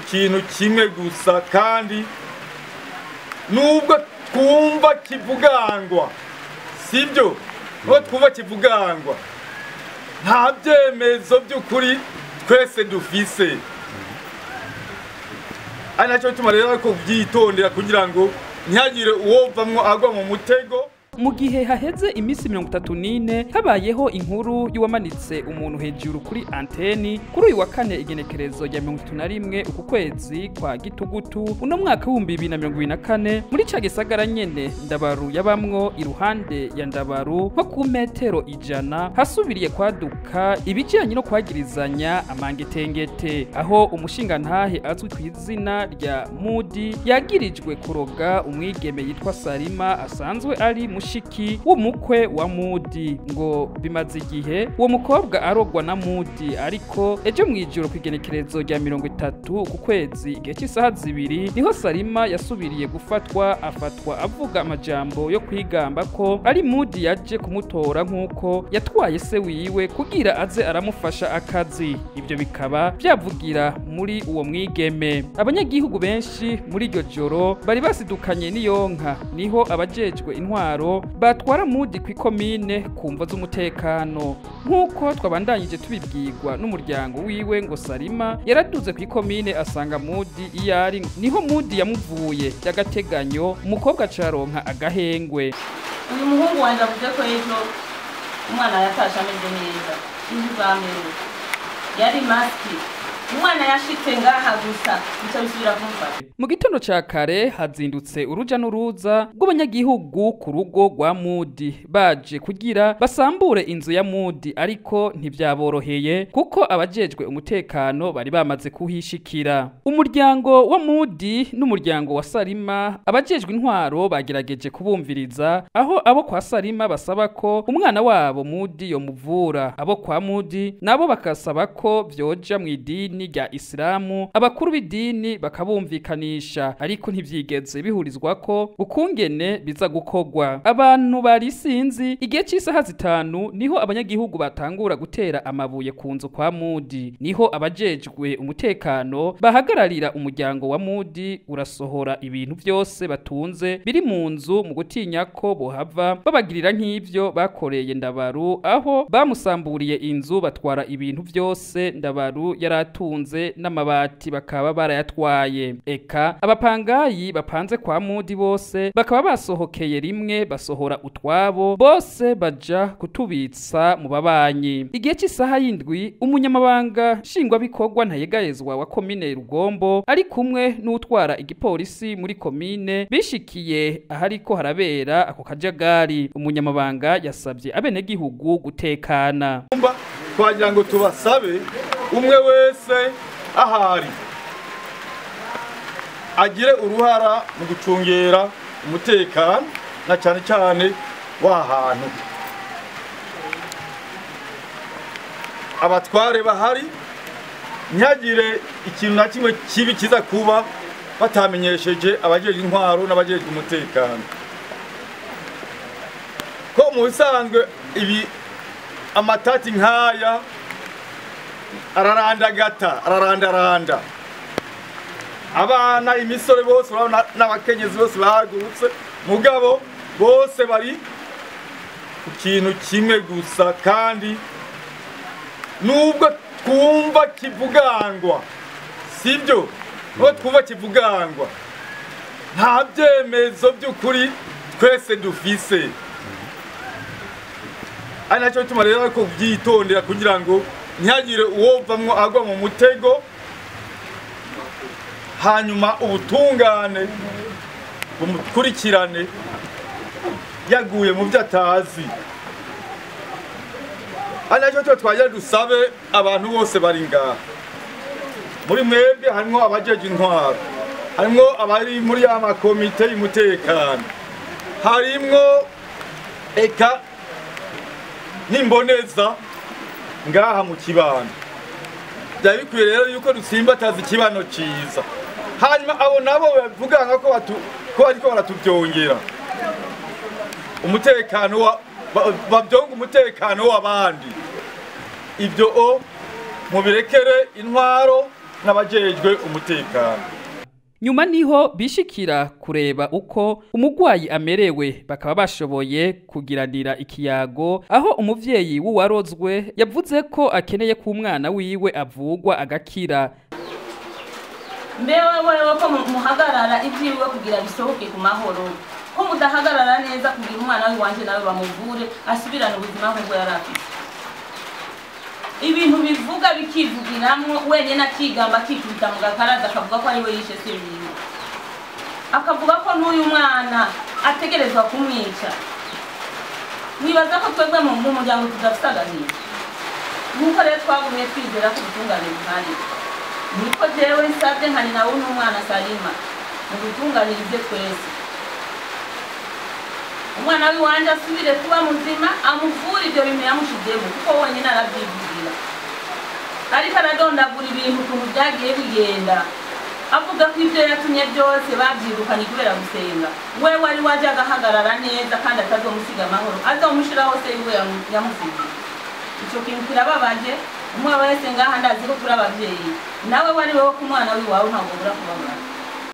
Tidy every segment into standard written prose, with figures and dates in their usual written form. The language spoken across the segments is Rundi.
Ikintu kimwe gusa kandi nubwo twumva kivugangwa, sibyo? Nubwo twumva kivugangwa, nta byemezo by'ukuri twese dufise. Ari nacyo bituma rero ariko kubyitondera kugira ngo ntihagire uwovamwo agwa mu mutego. Mu gihe haheze iminsi 34 habayeho inkuru y'uwamanitse umuntu hejuru kuri anteni kuri uyu wa kane igenekerezo rya 31 uku kwezi kwa gitugutu uno mwaka w'ibihumbi bibiri na mirongo ibiri na kane muri ca gisagara nyene Ndabaru yabamwo iruhande ya Ndabaru nko ku metero 100 hasubiriye kwaduka ibijanye no kwagirizanya amangetengete, aho umushingantahe azwi ku izina rya Mudi yagirijwe kuroga umwigeme yitwa Salima asanzwe ari mushiki w'umukwe wa Mudi. Ngo bimaze igihe uwo mukobwa arogwa na Mudi, ariko ejo mwijoro kwigenekerezo rya 30 ku kwezi igihe cy'isaha 2 niho Salima yasubiriye gufatwa, afatwa avuga amajambo yo kwigamba ko ari Mudi yaje kumutora nkuko yatwaye se wiwe kugira aze aramufasha akazi. Ibyo bikaba byavugira muri uwo mwigeme. Abanyagihugu benshi muri iryo joro bari basidukanye n'iyonka, niho abajejwe intwaro batwara Mudi kw'ikomine kumva z'umutekano. Nkuko twabandanyije tubibwirwa n'umuryango wiwe, ngo Salima yaraduze kw'ikomine asanga Mudi iyari, niho Mudi yamuvuye y'agateganyo, umukobwa acaronka agahengwe. Uyu muhungu wanje avuze ko ejo umwana yatashe ameze neza, inzu yari maski, umwana yashitse ngaha gusa bica bisubira kumufata. Mu gitondo ca kare hazindutse uruja n'uruza rw'abanyagihugu ku rugo rwa Mudi baje kugira basambure inzu ya Mudi, ariko ntivyaboroheye kuko abajejwe umutekano bari bamaze kuhishikira. Umuryango wa Mudi n'umuryango wa Salima, abajejwe intwaro bagerageje kubumviriza, aho abo kwa Salima basaba ko umwana wabo Mudi yomuvura, abo kwa Mudi nabo bakasaba ko vyoja mu idini rya Islamu, abakuru b'idini bakabumvikanisha, ariko ntivyigeze bihurizwa ko ukungene biza gukogwa. Abantu bari sinzi igihe cy'isaha 5 niho abanyagihugu batangura gutera amabuye ku nzu kwa Mudi, niho abajejwe umutekano bahagararira umuryango wa Mudi urasohora ibintu byose batunze biri mu nzu mu gutinya ko bohava babagirira nk'ivyo bakoreye Ndabaru, aho bamusamburiye inzu batwara ibintu byose Ndabaru yaratunze n'amabati bakaba barayatwaye. Eka abapangayi bapanze kwa Mudi bose bakaba basohokeye rimwe basohora utwabo bose baja kutubitsa mu babanyi. Igihe cy'isaha 7 umunyamabanga nshingwabikorwa Ntayegayezwa wa komine Rugombo ari kumwe n'utwara igipolisi muri komine bishikiye ahariko harabera ako kajagari. Umunyamabanga yasabye abenegihugu gutekana. Twagira ngo tubasabe umwe wese ahari agire uruhara mu gucungera umutekano na cyane cyane w'ahantu abatware bahari, ntihagire ikintu na kimwe kibi kiza kuba batamenyesheje abajejwe intwaro n'abajejwe umutekano. Ko mu bisanzwe ibi amatati nkaya ararandagata ararandaranda, abana imisore bose urabona n'abakenyezi bose bahagurutse, mugabo bose bari ku kintu kimwe gusa kandi nubwo twumva kivugangwa, sibyo? Nubwo twumva kivugangwa, nta byemezo by'ukuri twese dufise. Ari nacyo bituma rero ariko kubyitondera kugira ngo ntihagire uwovamwo agwa mu mutego, hanyuma ubutungane bumukurikirane yaguye mu byo atazi. Ari nacyo tuba twagira dusabe abantu bose bari ngaha, muri mwebwe harimwo abajeje intwaro, harimwo abari muri ya makomite y'umutekano, harimwo eka n'imboneza ngaha mu kibano. Byari bikwiye rero yuko dutsimbataza ikibano ciza, hanyuma abo nabo bavuga ko bariko baratuvyongera umutekano bavyonga umutekano w'abandi. Ibyo mubirekere intwaro n'abajejwe umutekano. Nyuma niho bishikira kureba uko umugwayi amerewe, bakaba bashoboye kugiranira ikiyago aho umuvyeyi w'uwarozwe yavuze ko akeneye ko umwana wiwe avugwa agakira. Mbewe wewe ko muhagarara ivyiwe kugira bisohoke ku mahoro, ko mudahagarara neza kugira umwana wanje nawe bamuvure asubirane ubuzima nk'ubwo yari afite. Ibintu bivuga bikivugiramwo wenyine akigamba akikubita mu gakaraza akavuga ko ariwe yishe se wiwe, akavuga ko n'uyu mwana ategerezwa kumwica. Mwibaza ko twebwe mu muryango tudafite agahinda? Nk'uko rero twagumye twizera ko ubutungane buhari, niko jewe nsabye nka nyina w'umwana Salima mudutunganirize twese, umwana w'iwanje asubire kuba muzima, amuvure ibyo bintu yamushizemo kuko wenyine arabyivugira. Ariko aradondagura ibintu ukuntu byagiye bigenda, avuga ko ibyo yatumye byose babyirukanye kubera gusenga. Wewe wari waje agahagarara neza kandi atazomusiga amahoro, azomushiraho se yiwe yamusigiye. Ico kintu kirababaje. Umwe wese ngaha ndazi ko turi abavyeyi, nawe wari wewe ku mwana wiwawe ntabwo ubura kubabara.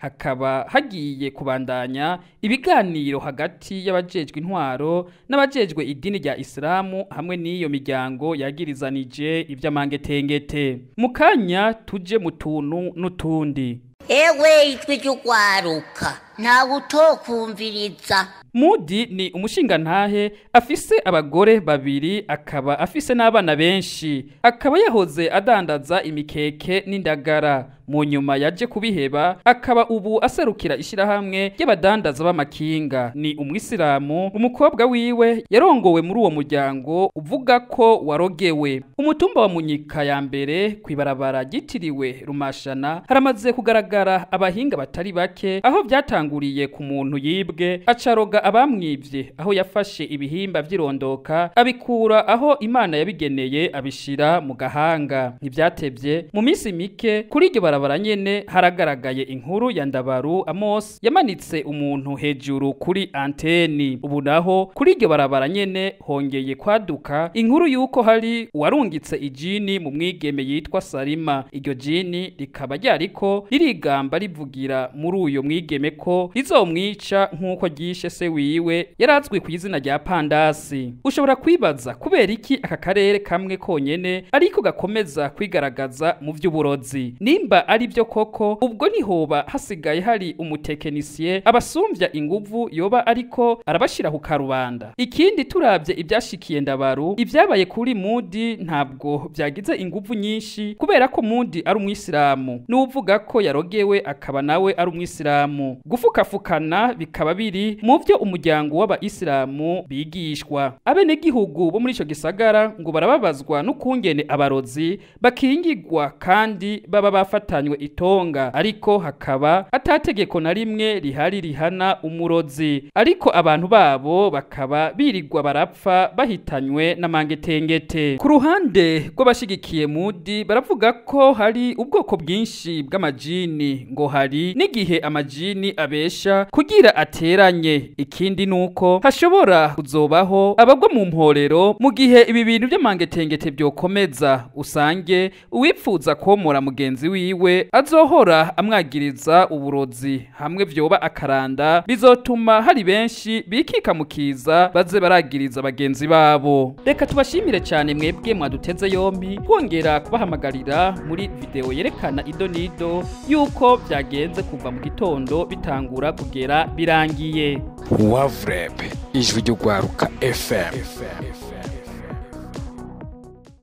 Hakaba hagiye kubandanya ibiganiro hagati y'abajejwe intwaro n'abajejwe idini rya Islamu hamwe n'iyo miryango yagirizanije ivy'amangetengete. Mu kanya tuje mu tuntu n'utundi. Ewe ijwi ry'ugwaruka ntawe utokumviriza. Mudi ni umushingantahe afise abagore babiri, akaba afise n'abana benshi, akaba yahoze adandaza imikeke n'indagara. Mu nyuma yaje kubiheba, akaba ubu aserukira ishirahamwe ry'abadandaza b'amakinga. Ni umwisilamu. Umukobwa wiwe yarongowe muri uwo muryango uvuga ko warogewe. Umutumba wa Munyika ya mbere kwibarabara ryitiriwe Rumashana haramaze kugaragara abahinga batari bake, aho byatanguriye ku muntu yibwe acaroga abamwivye, aho yafashe ibihimba vy'irondoka abikura aho Imana yabigeneye abishira mu gahanga. Ntivyatevye mu minsi mike kuri iryo barabara nyene haragaragaye inkuru ya Ndabaru Amos yamanitse umuntu hejuru kuri anteni. Ubu naho kuri iryo barabara nyene hongeye kwaduka inkuru yuko hari uwarungitse ijini mu mwigeme yitwa Salima. Iryo jini rikaba ryariko ririgamba rivugira muri uyo mwigeme ko rizomwica nk'uko ryishe se wiwe yarazwi ku izina rya Pandasi. Ushobora kwibaza kubera iki aka karere kamwe konyene ariko gakomeza kwigaragaza mu vy'uburozi. Nimba ari byo koko, ubwo nihoba hasigaye hari umutekinisiye abasumbya inguvu yoba ariko arabashira ku karubanda. Ikindi turavye ibyashikiye Ndabaru, ibyabaye kuri Mudi ntabwo byagize inguvu nyinshi kubera ko Mudi ari umwisilamu, n'uvuga ko yarogewe akaba nawe ari umwisilamu. Gufukafukana bikaba biri mu vyo umuryango w'abayisilamu bigishwa. Abenegihugu bo muri ico gisagara ngo barababazwa n'ukungene abarozi bakingigwa kandi baba bafatanywe itonga, ariko hakaba atategeko na rimwe rihari rihana umurozi, ariko abantu babo bakaba birirwa barapfa bahitanywe n'amangetengete. Ku ruhande rw'abashigikiye Mudi baravuga ko hari ubwoko bwinshi bw'amajini, ngo hari n'igihe amajini abesha kugira ateranye. Ikindi nuko hashobora kuzobaho abagwa mu mporero mu gihe ibi bintu by'amangetengete byokomeza, usange uwipfuza komora mugenzi wiwe azohora amwagiriza uburozi, hamwe vyoba akaranda bizotuma hari benshi bikika mukiza baze baragiriza bagenzi babo. Reka tubashimire cyane mwebwe mwaduteze yompi, kongera kubahamagarira muri video yerekana idonido yuko byagenze kuva mu gitondo bitangura kugera birangiye. Wavreb, ijwi ry'ugwaruka FM.